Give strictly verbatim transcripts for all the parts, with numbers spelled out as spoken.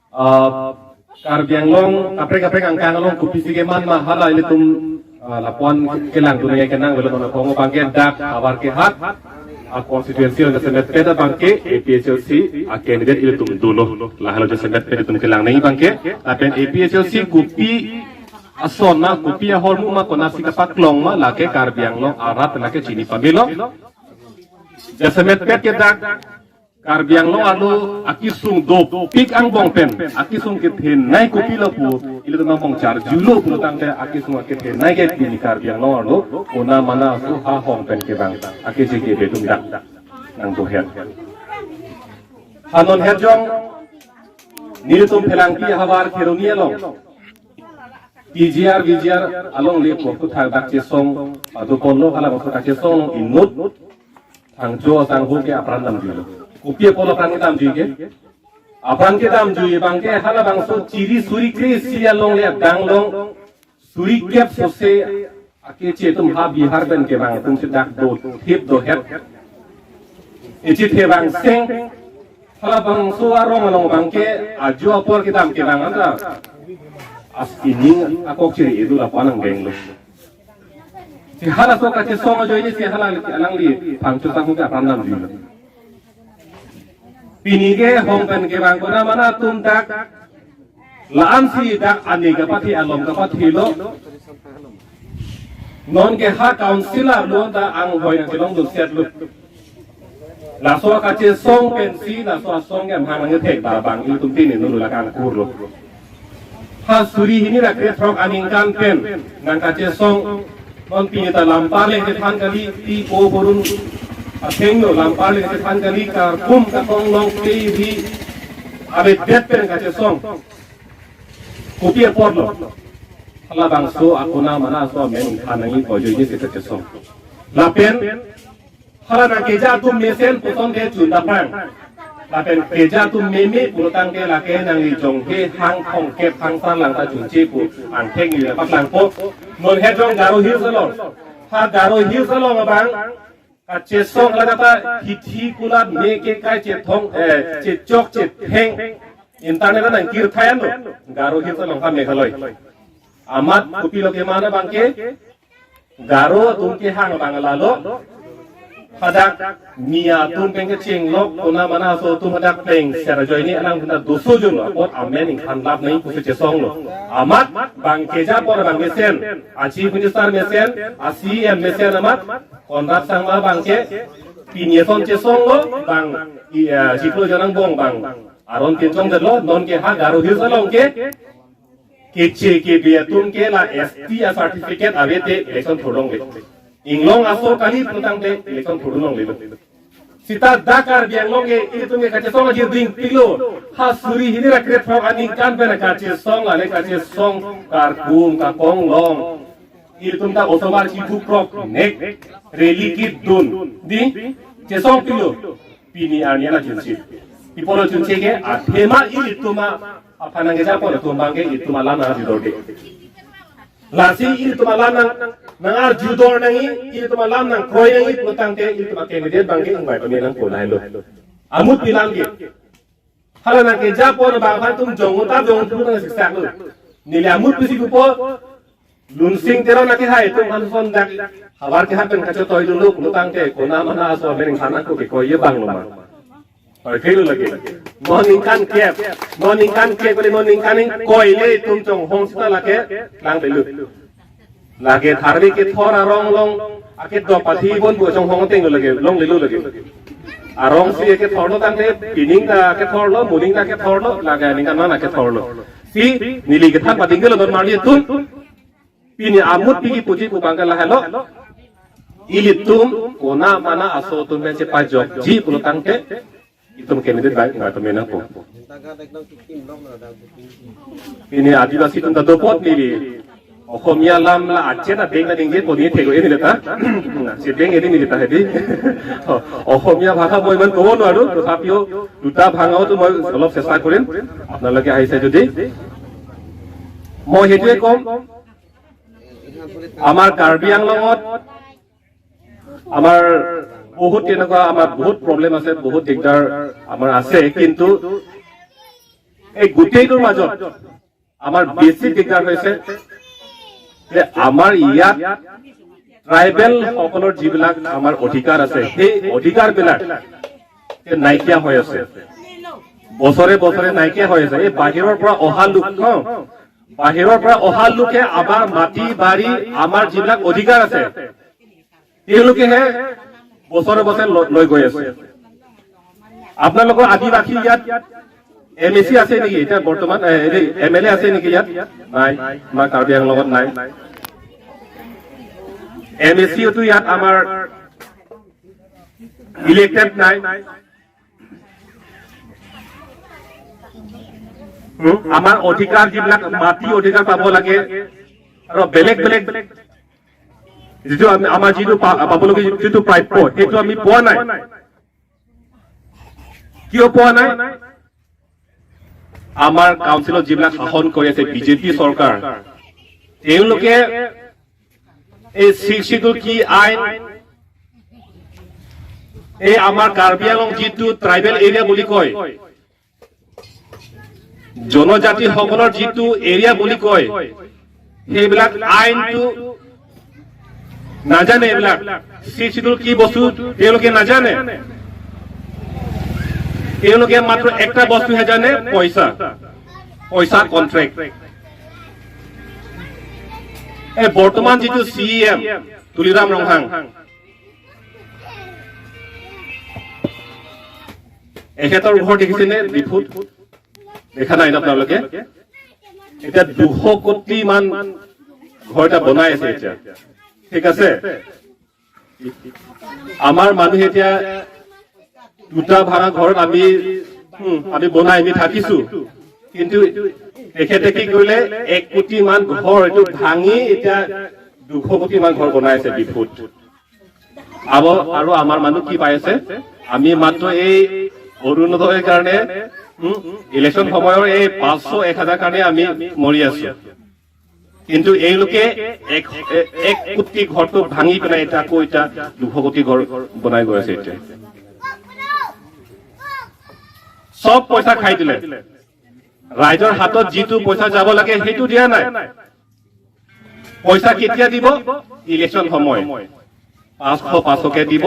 Ah, Karbi Anglong kaprek kaprek angkang along kopisi keman ma hala ilitum, ah, lapuan kelangdun nangji kenangvelo, non apor abangke dak havar kehat a-constituency along jasemetpet abangke A P H L C a-candidate ilitum dolo. Lahelo jasemetpet ilitum kelang nangji abangke. Lapen A P H L C kopi ason ma, kopi ahormu ma, konatsi kapaklong ma, lake Karbi Anglong arat lake chini pamelo. Jasemetpet ke dak Karbi Anglong arlo akesung dopik angbong pen akesung kethenei kopilo pu ilitum angbong charjulo pulotangte, akesung akethenei ke pini Karbi Anglong arlo kona mana aso ha hong pen kevang akejeke betum dak nangdohet. Ha non herjong nelitum Phelangpi havar Kheroni along P G R, V G R along le pokok thang dak chesong, adu ponlo hala bangso dak chesong inut thangcho asangho ke apran damjuilo. Kopi apot apran kedamjui ke? Apran kedamjui abangke hala bangso chiri suri kre-isi along le adang along suri kep sose akeche atum ha Bihar pen kevang atum si dak dothip dohet. Echethe vang seng, hala bangso arong along abangke ajo apor kedam kevang anta as ining akok chiri idu lapuan angdenglo. Si halaso kachesong ajoine si hala alangli thangcho asangho ke apran damjuilo. Pini ke hong pen kevang kona mana atum dak la-an si dak ani kapathe along kapathelo. Non ke ha councillor lo ta anghoi nangchelongdunsetlo. Laso kachesong pensi laso asong ke amahang nangthek ba bang ilitum pini nulu lakang kurlo. Ha suri hini ra krethrok aningkan pen nangkachesong, non pini ta lampar le kethan kali, ti po porun athengno lampar le kethan kali, karkum kakong long te ri abedet pen kachesong. Kopi apotlo? Hala bangso akona mana aso amen ingthan nangji pu ajoine si kachesong. Lapen hala nangkeja atum mesen puson ke chun daprang. Lapen keja atum meme pulotangte lake nangli jonghe hang thomkep hang sarlang ta chunche pu angthek neli paklangpo. Non herjong Garo Hills along, ha Garo Hills along abang kachesong lagata hithi kulat me ke kai chethong, eh, chechok chetheng internet nangkirthayan lo. Garo Hills along ha Meghalaya. Amat kopilo kemana abangke Garo atum kehang abang lalo. Hadak Miya atum pen kechenglok kona mana aso atum hadak plengser ajoine alang hunda doso jun apot amen ingthan lap nangji pusi chesonglo. Amat bang keja apor abang mesen, a-Chief Minister mesen, a-C E M mesen amat Conrad Sangma abangke pini ason chesonglo, bang i, eh, chiklo jon angbong bang aron pinchongdetlo, non ke ha Garo Hills along ke keche kebe atum ke la S T a-certificate ave te election thurlongle. Inglong aso kali putangte election thurlonglelo. Sita dak Karbi Anglong ke ilitum ke kachesong ajir dingpiklo. Ha suri hini ra krethrok aningkan pen kachesong, ale kachesong karkum kakong long. Ilitum ta osomar chiphukrok nek rally kit dun. Di chesongpiklo. Pini arni ana chunsi. Pi apotlo chunsi ke athema ilitum aphan nangkeja apor atum abangke ilitum alam nangarjudorde. Lasi ilitum alam nang, nangarjudor nangji, ilitum alam nangkroi nangji putangte ilitum a-candidate abangke ingvai pame nangpo lahelo. Amut pi alam ke. Hala nangkeja apor abang aphan itum jong uta jong utu nangsiksaklo. Neli amut pusi pupo, Lunsing Teron akehai atum aphan son dak havar kehat pen kachetoidunlo putangte kona mana aso amen ingthan ako ke koi ye bang lo ma. Oi, kailu lagi. Non ningkan kep, non ningkan kep kali non ningkan ingkoi le itum chonghong sita lake langdetlo. Lake tharve kethor arong along akedok pathi bon pu chonghong ateng lo lake, longlelo lake. Arongsi akethorlo tangte, pining ta akethorlo, moning ta akethorlo, lake ningkan non akethorlo. Si neli kethan padingkelo non marli atum. Pini amut pi kipuji pu abangke lahelo. Ilitum kona mana aso atum pen chepajokji pulotangte itum candidate abang ingvai pame nangpo. Pini Adivasi atum ta dopot neli. Ohomia alam la achet abeng ta ningjepo neli thek-o neli ta. Achet abeng neli neli ta hedi. Ohomia bhasha moi iman kobo nwaru, tothapiyo duta bhanga atum moi olop chesta korim. Apnaloke ahise jodi. Moi hetu ekom, আমাৰ কাৰ্বি আংলঙত আমাৰ বহুত তেনেকুৱা আমাৰ বহুত প্ৰব্লেম আছে, বহুত দিগদাৰ আমাৰ আছে, কিন্তু এই গোটেইটোৰ মাজত আমাৰ বেছি দিগদাৰ হৈছে যে আমাৰ ইয়াত ট্ৰাইবেল সকলৰ যিবিলাক আমাৰ অধিকাৰ আছে, সেই অধিকাৰবিলাক যে নাইকিয়া হৈ আছে, বছৰে বছৰে নাইকিয়া হৈ আছে। এই বাহিৰৰ পৰা অহা লোক ন, বাহিৰৰ পৰা অহা লোকে আমাৰ মাটি বাৰী, আমাৰ যিবিলাক অধিকাৰ আছে, তেওঁলোকেহে বছৰে বছৰে ল- লৈ গৈ আছে। আপোনালোকৰ আদিবাসী ইয়াত এম এ চি আছে নেকি এতিয়া বৰ্তমান? এ, হেৰি, এম এল এ আছে নেকি ইয়াত? নাই, আমাৰ কাৰ্বি আংলঙত নাই। এম এ চিটো ইয়াত আমাৰ ইলেক্টেড নাই। হুম? আমাৰ অধিকাৰ, যিবিলাক মাটি অধিকাৰ পাব লাগে আৰু বেলেগ বেলেগ যিটো আমি, আমাৰ যিটো পা- পাবলগীয়া যিটো প্ৰাপ্য, সেইটো আমি পোৱা নাই। কিয় পোৱা নাই? আমাৰ কাউন্সিলত যিবিলাক শাসন কৰি আছে বিজেপি চৰকাৰ, তেওঁলোকে এই ছিক্স শ্বিডিউল কি আইন, এই আমাৰ কাৰ্বি আংলং যিটো ট্ৰাইবেল এৰিয়া বুলি কয়, জনজাতিসকলৰ যিটো এৰিয়া বুলি কয়, সেইবিলাক আইনটো নাজানে। এইবিলাক ছিক্স শ্বিডিউল কি বস্তু তেওঁলোকে নাজানে। তেওঁলোকে মাত্ৰ একটা বস্তুহে জানে, পইচা, পইচা কণ্ট্ৰেক্ট। এই বৰ্তমান যিটো চি ই এম তুলিৰাম ৰংহাং, এখেতৰ ঘৰ দেখিছেনে ডিফুত? দেখা নাই ন আপোনালোকে? এতিয়া দুশ কোটি মান ঘৰ এটা বনাই আছে এতিয়া, ঠিক আছে? আমাৰ মানুহে এতিয়া দুটা ভাঙা ঘৰত আমি, উম, আমি বনাই আমি থাকিছো, কিন্তু তেখেতে কি কৰিলে, এক কোটি মান ঘৰ এইটো ভাঙি এতিয়া দুশ কোটি মান ঘৰ বনাই আছে ডিফুত। আব- আৰু আমাৰ মানুহ কি পাই আছে? আমি মাত্ৰ এই অৰুণোদয়ৰ কাৰণে, উম, ইলেকশ্যন সময়ৰ এই পাঁচশ এক হাজাৰ কাৰণে আমি মৰি আছো। কিন্তু এওঁলোকে এক, এ- এক কোটি ঘৰটো ভাঙি পেলাই এতিয়া আকৌ এতিয়া দুশ কোটি ঘৰ বনাই গৈ আছে এতিয়া। চব পইচা খাই দিলে। ৰাইজৰ হাতত যিটো পইচা যাব লাগে সেইটো দিয়া নাই। পইচা কেতিয়া দিব? ইলেকশ্যন সময়। পাঁচশ পাঁচশকে দিব,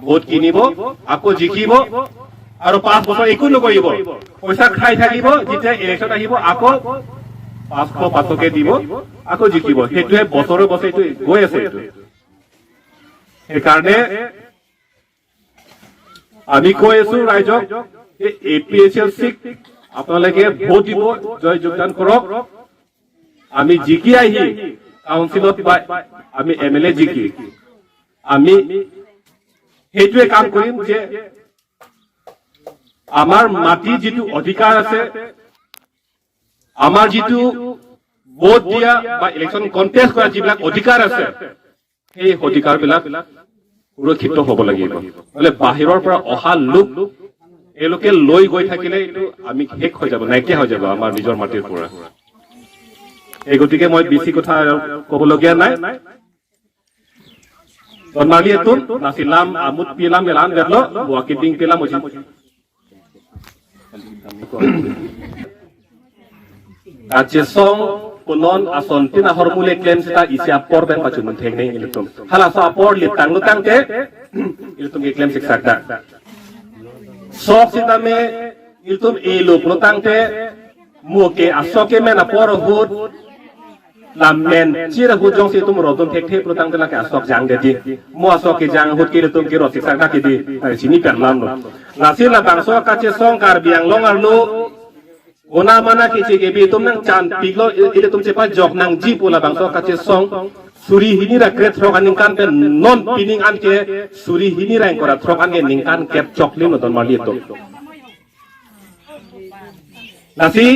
ভোট কিনিব, আকৌ জিকিব আৰু পাঁচ বছৰ একো নকৰিব। পইচা খাই থাকিব, যেতিয়া ইলেকশ্যন আহিব আকৌ পাঁচশ পাঁচশকে দিব, আকৌ জিকিব। সেইটোৱে বছৰে বছৰে এইটো গৈ আছে এইটো। সেইকাৰণে আমি কৈ আছো ৰাইজক যে এ পি এইচ এল চিক আপোনালোকে ভোট দিব, জয় যোগদান কৰক। আমি জিকি আহি কাউন্সিলত বা আমি এম এল এ জিকি আমি সেইটোৱে কাম কৰিম যে আমাৰ মাটি যিটো অধিকাৰ আছে, আমাৰ যিটো ভোট দিয়া বা ইলেকশ্যন কণ্টেষ্ট কৰা যিবিলাক অধিকাৰ আছে, সেই অধিকাৰবিলাক সুৰক্ষিত হ'ব লাগিব। নহ'লে বাহিৰৰ পৰা অহা লোক এওঁলোকে লৈ গৈ থাকিলে এইটো আমি শেষ হৈ যাব, নাইকিয়া হৈ যাব আমাৰ নিজৰ মাটিৰ পৰা। এই গতিকে মই বেছি কথা আৰু ক'বলগীয়া নাই। Don Marli atum, nasi lam amut pilam elan verlo, buakiding pilam uji. Kachesong punon asontin ahormu le klem seta isi apor pen pachunun thekthe ilitum. Halaso apor lip tanglo tangte ilitum keklem siksak dak. Sok sitame ilitum elo pulo tangte mo ke asok kemen apor ahut, lamen chir ahut jongsi itum rodun thekthe pulo tangte lake asok jangdetji. Mo asok kejang ahut ke ilitum kerot siksak dak kedi. Ai, chini pen lamlo. Lasi labangso kachesong Karbi Anglong arlo kona mana keche kebi atum nangchanpiklo, il- ilitum chepajok nangji pu labangso kachesong suri hini ra krethrok aningkan pen non pining anke suri hini ra ingkoi ra throk anke ningkan kep choklim lo Don Marli atum. Lasi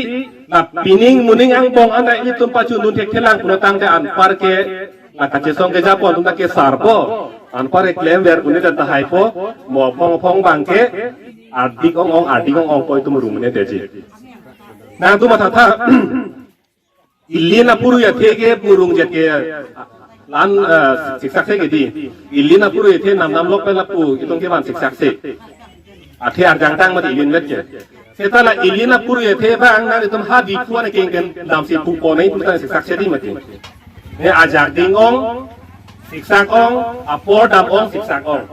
la pining muning angbong anta ilitum pachunun thekthelang pulo tangte anpar ke la kachesong kejapon atum ta kesarpo, anpar ke klemver unit anta haipo, mo phong phong bangke ardik ong ong, ardik ong ong ko itum rung ne deji. Nangtum mathatha, ilin apuru athe ke burung jet ke lan, eh, siksak se kedi. Ilin apuru athe nam nam lok pen lapu itum kevan siksak se. Athe arjang tang mati ilin vet ke. Seta la ilin apur ye the bang nangtum ha Diphu an kengkeng damsi pupo nai puta siksak sedi mati. Ne ajak ding ong, siksak ong, apor dam ong, siksak ong.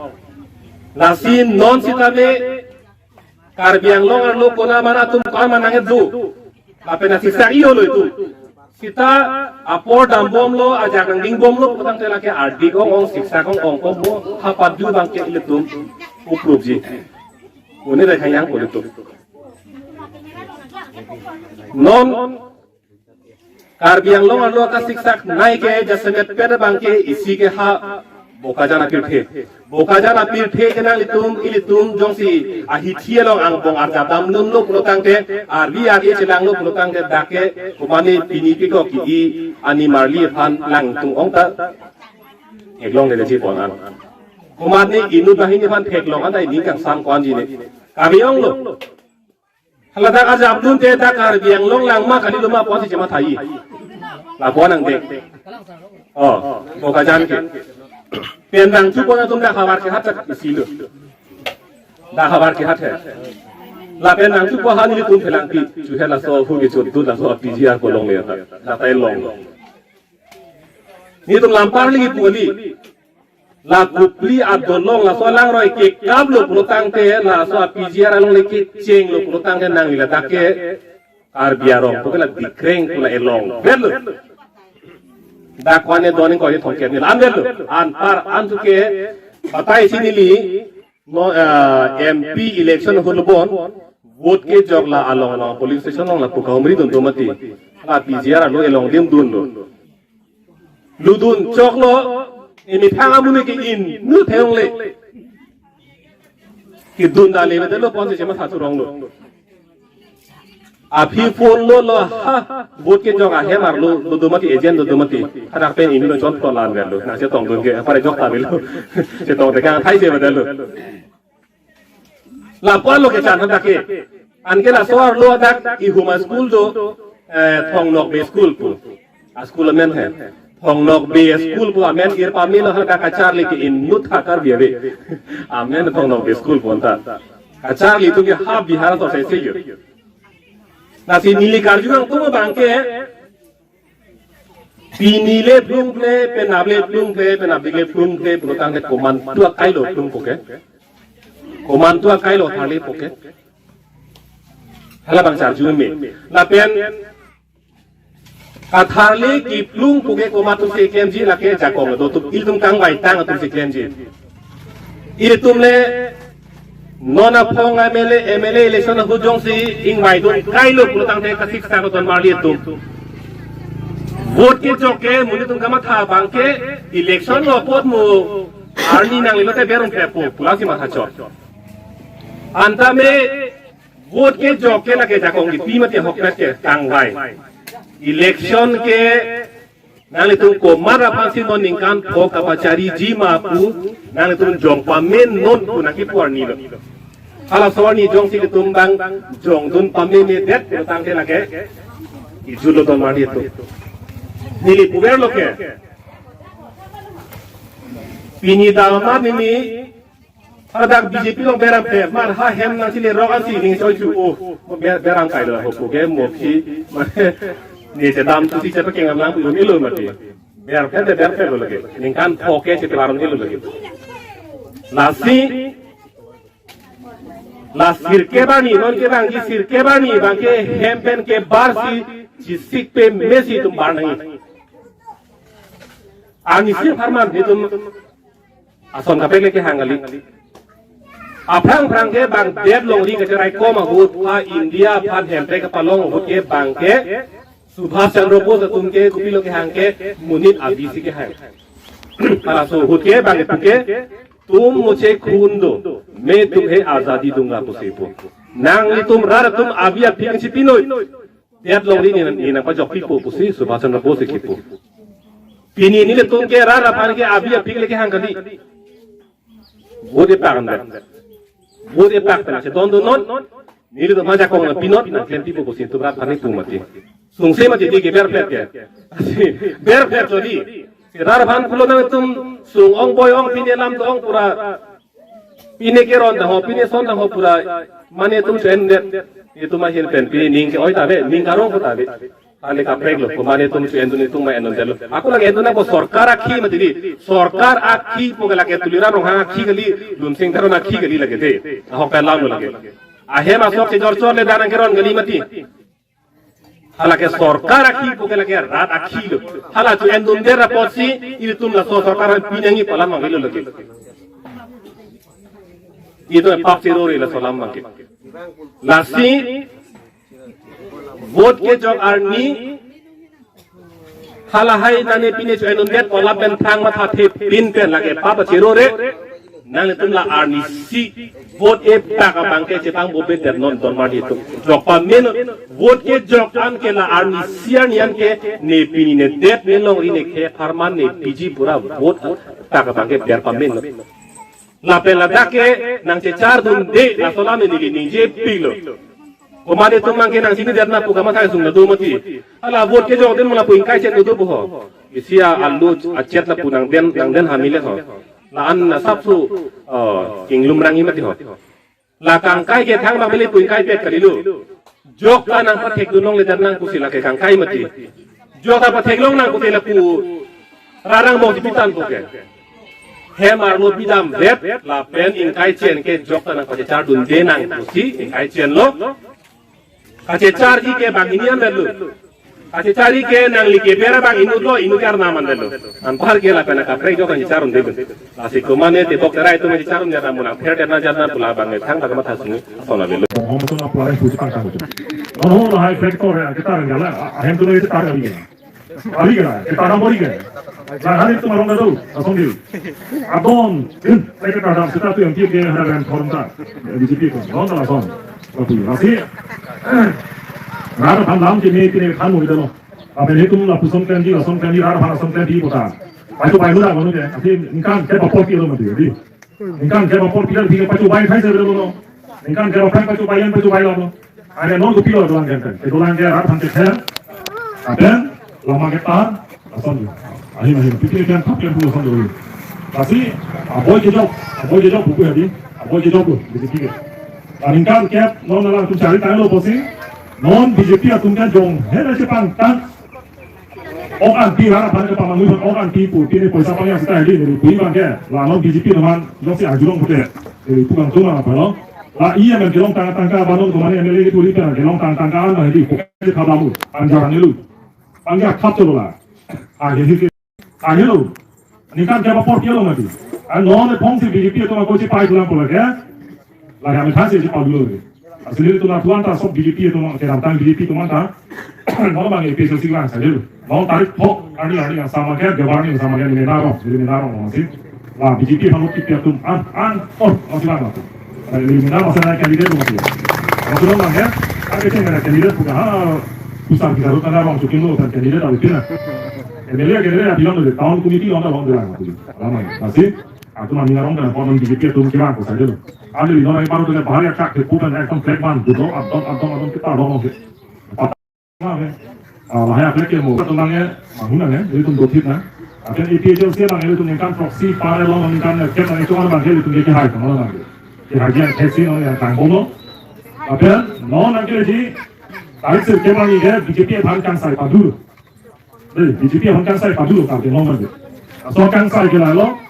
Lasi non sitame Karbi Anglong arlo kona mana atum kona mana nangkedo. Lapen asiksak iyo lo itum. Sita apor dambomlo, ajak nangdingbomlo putangte lake ardik ong ong, siksak ong ong, kobo hapat du bangke ilitum ukrupji. Une dai khanyang ko ilitum. Non Karbi Anglong arlo kasiksak nai ke jasemet pet bangke isi ke ha Bokajan apirthe. Bokajan apirthe ke nanglitum ilitum jongsi ahithi along angbong arjap damlunlo pulotangte, arvi arvi chelanglo pulotangte dak ke komatne pini pikok ke-i ani marli aphan langtung ong ta theklongle ji pon an. Komatne inut banghini aphan theklong an ta ining kangsam ko-anji ne. Kami onglo. Hala dak arjap dunte dak Karbi Anglong lang ma kali lo ma pon si chematha-i. Lapu-an nangdek. Oh, Bokajan ke. Pen nangchupo atum dak havar kehat dak isi lo. Dak havar kehat he. Lapen nangchupo ha nelitum phelangpi. Chuhe laso hu ke chot dun laso a-P G R ko longle ta. Dak ta elong. Nelitum lampar lagi pu kali. La Kopili adolong laso alangroi kekaplo pulotangte laso a-P G R along le kechenglo pulotangte nangli ladak ke Karbi arong pu ke la dikreng pu la elong. Belo. Dak ko-an ne doning ko ye thongket ne la an belo. Anpar an tu ke batai si neli no, ah, M P election ahut lo bon vote kejok la along along polling station along lapu kahumri dun do mati. La P G R lo elong dim dunlo. Ludun choklo, emethang amonit ke inut theklongle. Kedun dale bete lo pon si chematha thurong lo. Aphi phone lo lo ha, vote kejok ahem arlo, dodo mati agent dodo mati. Hadak pen inut chon phone la-an verlo. Nangchetong dunke, apar jok ta avelo. Chetong te kangthai se bete lo. Lapu-an lo kechan hadak ke. Anke laso arlo dak ihum a-school do, eh, Thong Nokbe school pu. A-school amen he. Thong Nokbe school pu amen ir pamelo hadak kacharli ke inut ha Karbi ave. Amen Thong Nokbe school pu anta. Kacharli tu ke ha Bihar to se se yo. Lasi neli karju nangtum abangke, pini le plungple, penap le plungple, penapdik le plungple, pulotangte komantu akai lo plungpo ke. Komantu akai lo tharlipo ke. Hala abang charju me. Lapen katharli keplungpo ke komantu si klemji lake jakong do atum ilitum kangvai tang atum si klemji. Ilitum le non aphong M L A, M L A election ahut jongsi ingvai dun kailo pulotangte kasiksak lo don marli atum. Vote kejok ke monit atum kamatha abangke election lo apot mo arni nangli lote berung pepo pu lasi matha chot. Anta me vote kejok ke lake jakong kipi mati ahokpet ke kangvai. Election ke nanglitum komat aphansi non ningkan pho kapachariji ma pu, nanglitum jong pamenon pu nangkipu arni lo. Halaso arni jongsi ilitum bang jongdun pamemedet pulotangte lake ijut lo don marli atum. Neli puverlo ke. Pini dammat neli hadak B J P along beram pe, mar ha hem nangsi le rok ansi ning soi chu o. Ber-, beram kai lo ho pu ke mo khi, mane, ne chedam tu si chepa kengam lang pu ilo mati. Ber phe de ber phe lo lake. Ningkan pho ke si tebaron ilo lake. Lasi, la sirkep arni, non ke bang ji sirkep arni, bangke hem pen kebarsi, chisik pemesi itum bar nangji. Arnisi aphan man itum ason kaprek le kehang kali. Aphrang phrang ke bang det longri kacherai kom ahut ha India aphan hemprek kapalong ahut ke bangke Subhash Chandra Bose atum ke kopilo kehang ke monit abi si kehang. Halaso ahut ke bang itum ke, "तुम मुझे खून दो, मैं तुम्हें आजादी दूंगा" pusi pu. Nanglitum rat atum abi aphik si pinoi. Det longri ne, ne nangpajokpipo pusi Subhash Chandra Bose kipu. Pini nelitum ke rat aphan ke abi aphik le kehang kali. Vote epak an det. Vote epak pen si don do non. Nelitum ha jakong nangpinot nangklempipo pusi itum rat aphan kipu mati. Sungse mati di ke berpet ke. Berpet lo di. Si rat aphan pulo nangtum sung ong boi ong pini lam to ong pura Pine keron ta ho, pine son ta ho pura mane atum cho-endet. Itum ahin pen pine ning ke-oi ta ave, ning karong ko ta ave. Ale kaprek lo, ko mane atum cho-endun itum ma endundetlo. Ako lake endun ako sorkar akhi mati di. Sorkar akhi pu ke lake Tuliram Ronghang akhi kali, Lunsing Teron akhi kali lake de. Ahok pen lam lo lake. Ahem asok kejor chor le dan nangkeron kali mati. Hala ke sorkar akhi pu ke lake rat akhi lo. Hala cho-endundet apotsi ilitum laso sorkar pine nangji pu alam manglo lake. Itum pap chirore laso alam mangke. Lasi vote kejok arni halahai nane pine cho-endundet pu alam pen thang matha thepin pen lake pap chirore. Nanglitum la arnisi vote eptak abang ke chepang bobe det non dormar di tum. Jok pamen vote kejok an ke la arnisi arni an ke ne pini ne det ne longri ne kepharman ne piji pura vote eptak abang ke ber pamen. Lapen ladak ke nangchechardunde laso alam neli ningje pilo. Ko mane atum abang ke nangchinidet na pu kamatha sung na do mati. Hala vote kejok din mula pu ingkai chen do do pu ho. Isi a alu achet lapu nangden nangden hamile ho. La-an na sapsu, oh, inglum rangi mati ho. La kangkai ke thang abang le pu ingkai pet kalilo. Jok ta nangpathekdun longle dan nang pusi lake kangkai mati. Jok ta patheklong nang pusi lapu rarang mong dipitan pu ke. Hem arlo pidamdet lapen ingkai chen ke jok ta nangpachechardunde nang pusi ingkai chen lo. Kachecharji ke banghini an detlo. Kachecharji ke nangli keber abang inut lo, inut ke arnam an detlo. Anpar ke lapen akaprek jok kachecharunde dun. Lasi ko mane tebok terai atum checharun jana muna pher jana jana pu labang ne thang ta kamatha sung ason avelo. Bong hom atum aplar pusi pangkang atum. Ono lahai prek tor ya, kita renggala, ahem tu itu tar kali ya. Kali ya, kita orang bori ya. Nah, hari itu marong dadu, asong dil. Adon, eh, kita tar dam, kita tu yang tiap dia ada dalam forum ta. B J P ko, non ta asong. Tapi, lasi, rara phan lam kini, kini phan mo itu lo. Aben hitum lapuson kan di, lason kan di, rara phan lason kan di kota. Pai tu pai muda kono ke, tapi ningkan ke bapor kilo mati, di. Ningkan ke bapor kilo, tiga pacu bai khai se dulu no. Ningkan ke bapor pacu bai yang pacu bai lo no. Ada non tu pilo dolang kan, ke dolang ke rara phan ke kher. Aben, lama ke tar, lason di. Ahin, ahin, pikir kan thap kan pulo lason dulu. Lasi, aboi kejok, aboi kejok buku ya di, aboi kejok bu, di pikir. Aningkan ke, non nangtum chari tanglo pusi, non B J P atum ke jong, he na chepangtang. Ok anti rara phan ke pamangui phan ok anti pu, pine poisa pangya sita hedi, neli pui bang ke, la non B J P teman, jongsi ajurong pute, neli pu kangtung apa lo. La iya men kelong tang tangka banon kemana M L A ke tuli pen, kelong tang tangka an hedi, pu ke khabamu, anjar nilu. Pangya khap cholo la. Ah, hedi ke. Ahilo, ningkan ke bapor kilo mati. An non le phong si B J P atum ako chepai pulang pulang ke. Lagi kami thansi chepai dulu lagi. Asli itu na tuan ta sok B J P atum ke tang B J P atum ta. Mau bang A P H L C lang saja dulu. Mau tarik pok, ani ani yang sama ke, gabar ni sama ke, ni narong, jadi ni narong masih. Wah, B J P halu tiap atum an an oh masih lama tu. Lima masa naik kandidat tu masih. Masih dong bang ya. Ada ceng ada kandidat bukan ha pusat kita tu kan orang cuci dulu kan kandidat ada pina. M L A kandidat ada bilang dulu tahun komiti orang orang bilang tu. Lama ya. Masih. Aku mami orang kan orang B J P tu kira aku saja dulu. Ada lima orang baru tu kan bahaya kak ke bukan ekdom flag man, betul, abdom abdom abdom kita abdom. Ah, lahai aplek ke mo. Tonang ya, mahuna ya, jadi tum dothit na. Apian A P H L C bang, jadi tum ningkan proxy, para long ningkan ya, ket nang itu orang bang, jadi tum ke hai, kamu bang. Ke hai yang tesi nang yang tanggung lo. Apian, non nang ke ji, tarik sir ke bang ini, B J P aphan kangsai padu. Jadi, B J P aphan kangsai padu, tarik long bang. So kangsai ke lalo,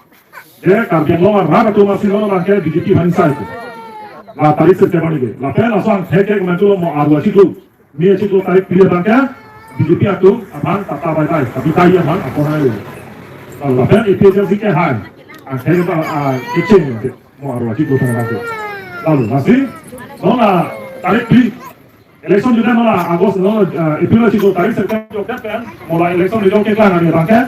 ya, Karbi Anglong arat atum masih lo bang ke B J P aphan sai. La tarik sir ke bang ini. Lapen asal thek ke mantu lo mo arwa situ. Ni chiklo tarik phli abang ke B J P atum aphan tata bai bai, tapi tai aphan apor hai. Lalu lapen A P H L C ke hai. Ang thek ta, ah, kecheng mo arwa chiklo tang abang ke. Lalu masih, non la tarik phli election juga non la August non, ah, April chiklo tarik sir ke jok kan. Mo la election result ke klang abang ke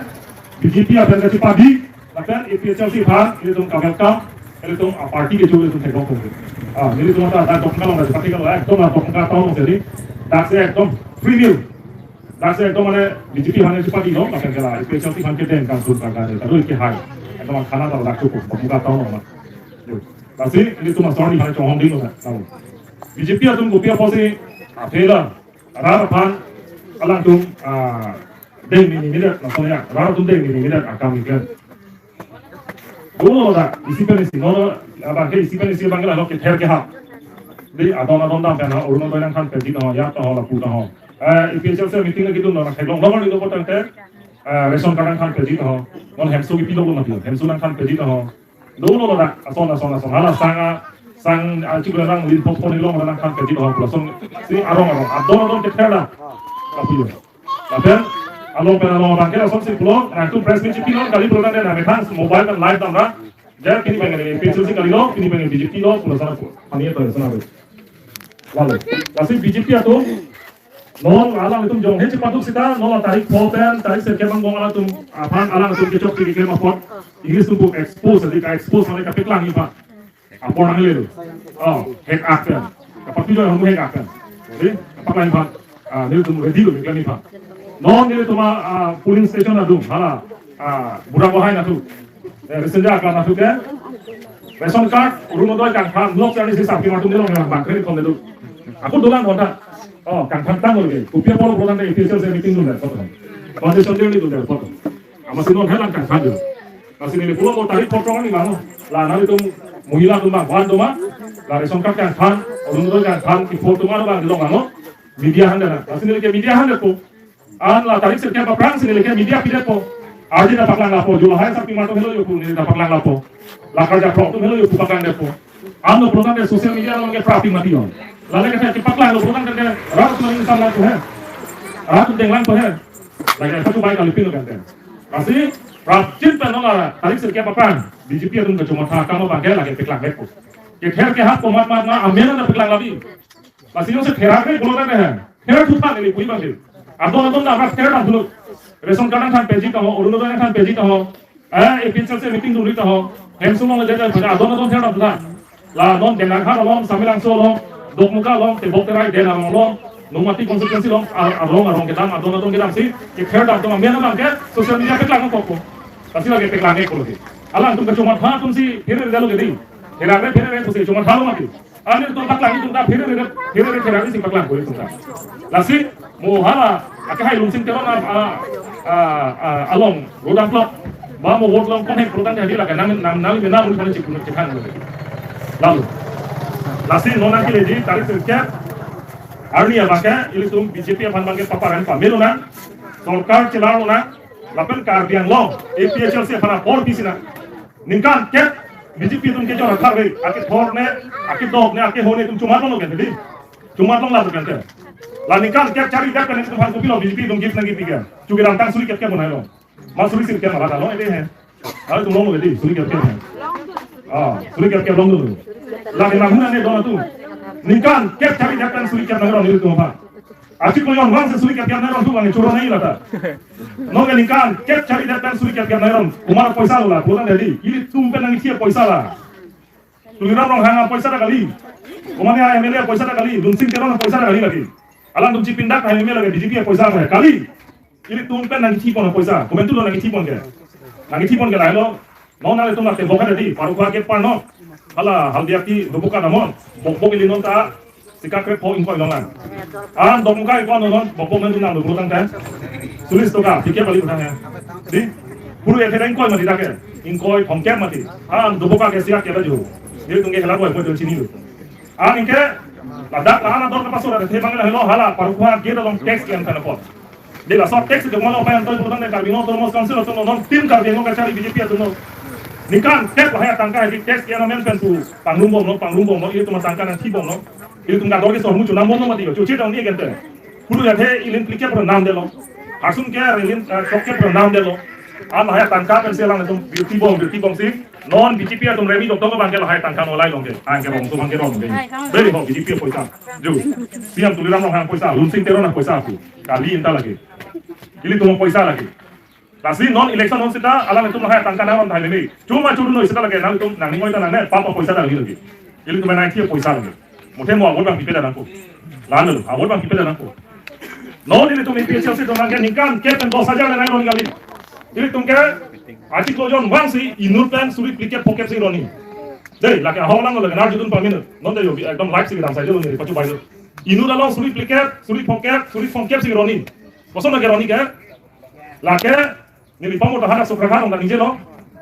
B J P aphan kachepadi. Lapen A P H L C aphan, ilitum ka welcome, ilitum a party kecho ilitum theklong kong. Ah, ilitum ta dak dok kalong dak party kalong, ekdom dak dok ka tong jadi, dak si ekdom free will. Dak si ekdom mane B J P aphan chepadi lo, lapen ke la A P H L C aphan kedeng kangtun kangkang, terus ke hai. Ekdom khana ta dak chukup, dok ka tong lo. Lasi, ilitum asor ni aphan chonghong ding lo, tahu. B J P atum kopi apotsi, ah, failure. Rat aphan, alangtum, ah, deng ni ni minit, langsung ya, rat atum deng ni ni minit, akam ikan. Dolo dak, isi pen isi, nono, abang ke isi pen isi abang ke lalo kether kehap. Di adon adon dam pen ha, Orunodoi nangthan pejit ho, ya ta ho, lapu ta ho. Eh, A P H L C meeting lagi dun, nang theklong, nang lagi do potang te, eh, ration card nangthan pejit ho. Non hemso kipilo lo mati, hemso nangthan pejit ho. Dolo dak, ason, ason, ason. Hala sang, ah, sang, ah, chiklo nang lin pok pon ilong nangthan pejit ho, lason, si arong arong. Adon adon kether dak. Lapu yo. Lapen along pen along abang ke lasonsi pulo, nangtum press meet chipilo kali pulo tangte nangmethang mobile pen live damra. Jai pini pengen A P H L C kalilo, pini pengen B J P lo, pulo sana pu. Ani to sana pu. Lalu, lasi B J P atum, non alanglitum jonghe chepaduk sita, non tarik pho pen, tarik sirkep angbong alangtum, aphan alangtum kechok tiki ke mapot, English atum pu expose, adi ka-expose mane kapeklang ipa. Apor nangle lo. Oh, hek ak pen. Kapathu jo hum hek ak pen. Jadi, kapaklang aphan. Ah, nelitum ready lo, kami aphan. Non nelitum, ah, polling station adung, hala, ah, Burak Bahai natu. Eh, Resenja akam natu ke. Ration card, Orunodoi kangthan, blok kali si sapi matum nilong yang bangkri kon dulu. Ako dolang konta. Oh, kangthan tang lo ke. Kopi apor pulo tangte A P H L C meeting dun dak foto. Foundation day ni dun dak foto. Amatsi non helang kangthan dun. Lasi neli pulo mo tarik potong ni mano. La nanglitum mohila atum bang, wan atum bang. La ration card kangthan, Orunodoi kangthan, kipho atum bang, dilong mano. Media han dana. Lasi neli ke media han depo. An la tarik sirkep aphrangsi neli ke media pidetpo. Ardi ta paklang lapo, July sapi matum helo yo pu neli ta paklang lapo. La karja phrok atum helo yo pu paklang detpo. Ano pulo tangte social media along ke praping mati yo. Lale ke kepaklang lo pulo tangte rat atum insan lang ko he. Rat atum denglang ko he. Lagi satu baik kali pin lo kan. Lasi prapjin pen non la tarik sirkep aphrang B J P atum kechomatha akam abang ke lagi peklang detpo. Kether kehap komat mat ma amen na peklang labi. Lasi yo se therak re pulo tangte he. Therak thutha neli pu abang ke. Adon adon dam ra therak dam thuluk. Ration card nangthan pejit ho, Orunodoi nangthan pejit ho. Eh, A P H L C meeting dun ri ta ho. Hemso along le jai jai pada adon adon therak dam thutha. La non Dengkang Hat along, Samelangso along, Dokmoka along, Tebok Terai, Den along along, Nomati constituency along, a-, along along kedam, adon adon kedam si, kether dam atum amen abang ke, social media peklang kokpo. Lasi lagi peklang ek pulo ke. Alangtum kechomatha atumsi, phere re lo ke di. Therak re phere re pusi chomatha lo mati. Ani atum paklang atum ta phere re, phere re therak si paklang ko atum ta. Lasi mo hala, ake hai Lunsing Teron a, a, a, a, along, road block. Ba mo vote long kon hek program jadi lagi nang, nang, nang, nang, nang, nang, nang, nang, nang, nang. Lalu. Lasi non nangkele di, tarik sirkep. Arni abang ke, ilitum B J P aphan abang ke paparan pamelo nang. Sorkar chelarlo nang. Lapen Karbi Anglong, A P H L C aphan apor pisi nang. Ningkan kep B J P atum kejor athak re, ake thor ne, ake dok ne, ake ho ne atum chomat longlo kan tadi. Chomat long lapu kan te. La ningkan kep charidet pen atum aphan kopilo B J P atum gift nangkipi ke. Chuki rang tang suri kep kep bonai lo. Ma suri sirkep ma bata lo ede he. Aro atum longlo ede, suri kep kep he. Ah, suri kep kep longlo. La ke nang huna ne don atum. Ningkan kep charidet pen suri kep nang ron ilitum aphan. Achiklo jon vangsi suri kep kep nang ron tu vang choro nai lata. Non ke ningkan kep charidet pen suri kep kep nang ron. Komat apoisa lo la, pulo tangte di. Ilitum pen nangkethi apoisa la. Tuliram Ronghang apoisa ta kali. Komat M L A apoisa ta kali. Lunsing Teron apoisa ta kali lagi. Alangtum chipindak M L A lagi B J P apoisa ta kali. Ilitum pen nangkethi pon apoisa. Komat tu lo nangkethi pon ke. Nangkethi pon ke lahelo. Non nanglitum lake bokat di, Parokhuwa ke parno. Hala, Haldiaki, Dokmoka damnon. Bok bok ili non ta, sika krep pho ingkoi longlang. An Dokmoka ingkoi non, bok bok nanglitum nang lo pulo tangte. Sulis toka, tiket balik utang ya. Di, puru ya kena ingkoi mati dak ke. Ingkoi, thomkep mati. An Dokmoka ke siak ke baju. Ilitum ke hela boy, boy, chini lo. An ingke, ladak, lahan ador kapasur, ada tebang lahelo, hala, Parokhuwa, gate along tax ke antan apot. Dei laso tax ke mano pa anton pulo tangte Karbi Anglong Autonomous Council atum non tim Karbi Anglong kachari B J P atum non. Ningkan kep lahai atangka hedi tax ke amen pen pu pangrum bomlo, pangrum bomlo, ilitum atangka nangthi bomlo. Ilitum kador ke sohmu chunam bomlo mati yo, chuchi dong ni gente. Puru ya the ilin plikep pro nam delo. Harsum ke ilin, eh, chok ke pro nam delo. An lahai atangka pen si alangtum beauty bom, beauty bom si. Non B J P atum remi dokdok abang ke lahai atangka nolai long ke. Ang ke rong tu abang ke rong ke. Beri ho B J P apoisa. Ju. Siam Tuliram Ronghang apoisa, Lunsing Teron apoisa pu. Kali inta lagi. Ilitum apoisa lagi. Lasi non election hon sita, alangtum lahai atangka nang ron thai leni. Chuma churu noi sita lagi nangtum, nangning oi ta nangne, papa apoisa ta lagi lagi. Ilitum nangkethi apoisa lagi. Muthe mo avote abang pipe da nangko. Lalo, avote abang pipe da nangko. Non ilitum A P H L C atum abang ke ningkan kep pen dos hajar le nang ron kali. Ilitum ke achiklo jon vangsi inut pen suri plikep phokep si ronni. Dei, lake ahok lang lake nar jutun pamin. Non dei yo, ekdom live si kedam sajo lo neli pachu bai lo. Inut along suri plikep, suri phokep, suri phokep si ronni. Koson lake ronni ke? Lake, neli pamo tahan asok rakan ong ningje lo.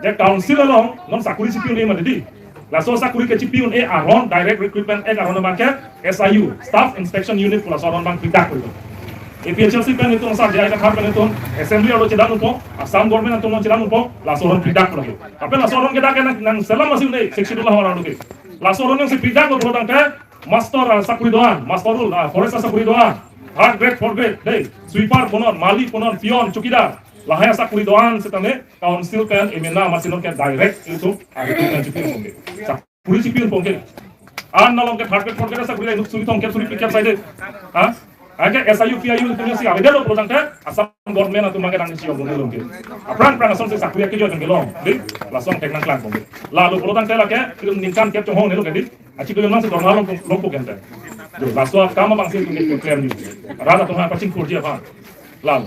Te council along non sakuri chipi un-e mati di. Laso sakuri kechipi un-e aron, Direct Recruitment Act aron abang ke S I U, Staff Inspection Unit pu laso aron abang pidak kori. A P H L C pen itum, sar J I Kathar pen itum, assembly arlo chedandunpo, Assam government atum along chedandunpo, laso aron pidak kori. Tapi laso aron ke dak ke nang, nang selam masih un-e, Sixth Schedule ahormu ke. Laso aron yang si pidak lo pulotangte, master, ah, sakuri do-an, master roll, ah, forest sakuri do-an, third grade, fourth grade, dei, sweeper punon, mali punon, peon, chowkidar, lahai sakuri do-an setame, council pen emena masi non ke direct itum, ah, itum pen chipi un-e. Sakuri chipi un-e. An along ke third grade, fourth grade sakuri inut suri thomkep, suri phlikep saide. Ha? Anke S I U, P I U itum si avedet lo pulotangte, Assam government atum abang ke nangsi ong lo ke. Aphrang aphrang asonsi sakuri ke jo jong kelong. Dei, lason thek nangklang ponke. Lalo pulotangte lake, itum ningkan kep chonghong ne lo ke dei. Achi ko yong si dorma long long ko kente. Jo, laso akam abang si itum ke clear ni. Rat atum ha pachingthurji aphan. Lalo.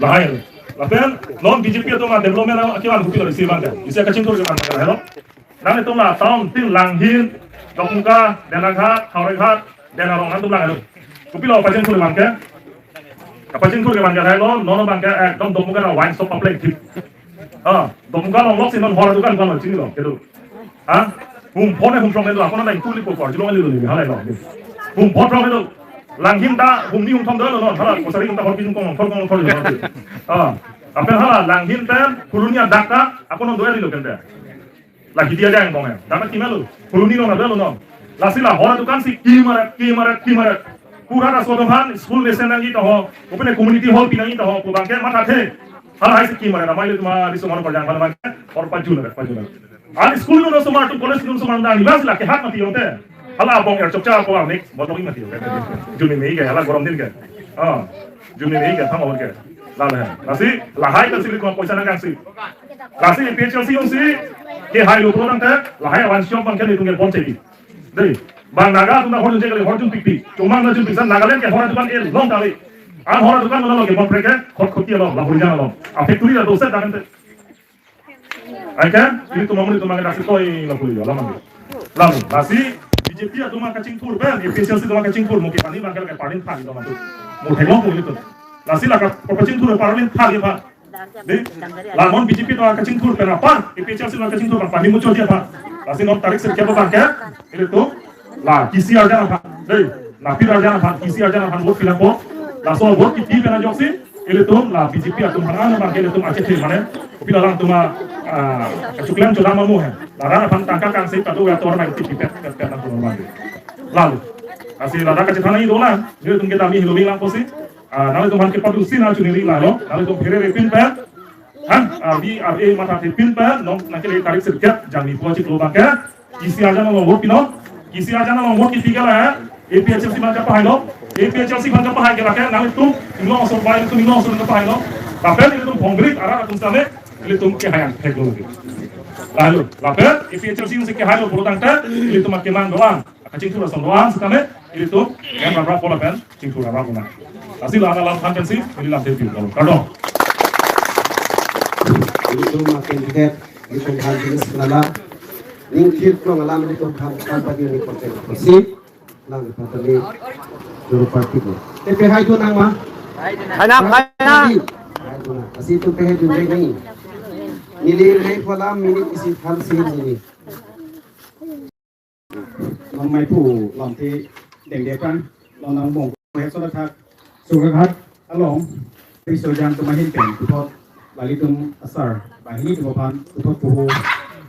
Lahai. Lapen non B J P atum development akivan kopi lo isi abang ke. Isi kachingthur ke abang ke lo. Nanglitum la town tin Langhin, Dokmoka, Denaghat, Howraghat, Denarong nanglitum lang lo. Kopilo pachingthur abang ke? Kapachingthur ke abang ke lo, non abang ke ekdom Dokmoka na wine shop papleng thip. Ah, Dokmoka along lok si non hor dukan kan lo chini lo, kedo. Ha? Hum phone hum from lo, akon na tuli po por, jilong lo ni, hala lo. Hum phone from lo. Langhin ta, hum ni hum thom do lo non, hala, kosari ta hor kin kong, kong, kong, kong, kong. Ah, apen hala, Langhin pen, Phuloni adak ta, akon non do lo kente. Lagi dia dia yang kong ya. Dapat kimalo. Phuloni lo na lo non. Lasi la hor dukan si kimaret, kimaret, kimaret. Pura laso atum aphan school mesen nangji toho. Kopine community hall pi nangji toho. Pu abang ke mathathe. Halahai si kimaret. Amai le tuma di somar parjang hala abang ke. Hor pajun, pajun. An school lo somar atum, college lo somar atum. Lasi la ke hak mati yonte. Hala abong er chokcha apo next. Botol mati yonte. Juni May ke, hala gorom din ke. Ah. Juni May ke, thang awon ke. Lalo hai. Lasi, lahai kan si likon poisa nang kan si. Lasi A P H L C yong si, kehai lo pulotangte, lahai one shop abang ke itum ke bon chepi. Dei, bang Naga atum ta hor jun chekali hor jun pikpik. Chomang na jun piksan Nagaland ke hor dukan e long kali. An hor dukan lo ke bon prek ke, khot khoti lo, la hurjan lo. A factory la doset dakan te. Anke, ilitum amuri tum mangan daksi toi la puli lo, lamang. Lam, lasi B J P atum kachingthur pen, A P H L C atum kachingthur, mo ke pani bang ke parlin thang lo mantu. Mo theklong puli tu. Lasi la ka, kachingthur parlin thang ya pa. Dei, la non B J P atum kachingthur pen apa, A P H L C atum kachingthur pen pani muchot dia pa. Lasi non tarik sirkep abang ke, ilitum, la, kisi arjan aphan, dei, napir arjan aphan, kisi arjan aphan vote pinangpo. Laso vote kipi pen ajoksi, ilitum, la, B J P atum aphan abang ke ilitum achethe mane, kopilo alangtum a, ah, kachoklem chodam amu he. La rat aphan tangka kangsi kado ya tor mai kipi pet, pet, pet nangtum abang. Lalo. Lasi la rat kachethan nangji dolang, ilitum ke dami hilomi lang pusi. Ah, nanglitum aphan kepadusi nang chuniri lalo, nanglitum pherere pin pen, ha, ah, B R A mathathe pin pen, non nangkele tarik sirkep, jangni pu achiklo abang ke, kisi arjan along vote pinon, kisi arjan along vote kipi ke la, A P H L C abang kapahai lo, A P H L C abang kapahai ke la ke, nanglitum, inglong osor bai, ilitum inglong osor kapahai lo, lapen ilitum Bhongri arat atum same, ilitum kehai an thek lo. Lalo, lapen, A P H L C si kehai lo pulotangte, ilitum akemang doang. Kachingthur ason doang setame, ilitum, yang rap rap pola pen, chingthur rap rap pola. Lasi la alam than pensi, ili lam tepil kalau. Kardom. Ilitum makin dekat, ilitum aphan jenis kenala. Ningkir klong alam ilitum aphan, aphan pagi ini konten. Si, lang pagi ini, juru parti ko. Tepe hai tu nang ma? Hai nang, hai nang. Hai tu nang. Asi tu pe hai tu nang ni. Neli hai pola minit isi than si ini. Non mai pu lamthe dengde kan, non nang bong, mai sola thak, Sugaghat along, Riso Jang atum ahin pen, puthot, lalitum asar, banghini atum aphan, puthot puho,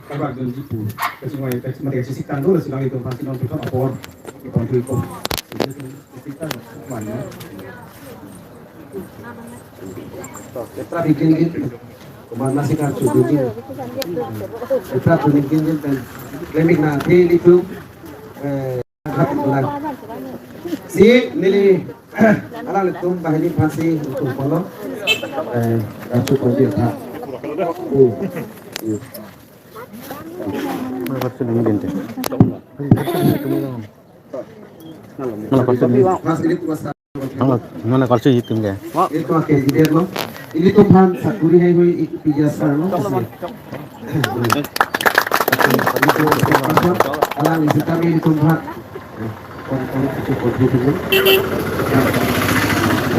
kabak dunji pu, kachingvai, kachingvai, kachingvai, sikang dulu silang itum aphan, silang puthot apor, ipon tui ko. Sikang, mana? Petra bikin gitu. Kemana sih kan sudah gitu. Petra tuh bikin gitu kan. Lemik nanti itu, eh, angkat pulang. Si neli, alanglitum banghini aphan si utum polo. Eh, kacu pon dia tha. Oh. Mana pasti nungguin teh. Mana pasti nungguin. Mas ini tugas Ang nang kalsi hitum ke. Ilitum candidate lo. Ilitum aphan sakuri haihui ik pija sar lo. Alang isi kami ilitum aphan. Kon kon itu kon itu.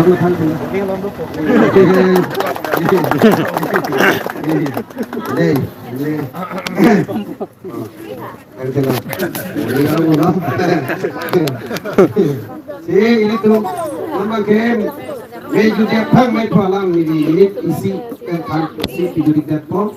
Dei, dei. Si ilitum, mama kem, me judia phang me phalang ni, ni, isi kan thang si pijuri dat po.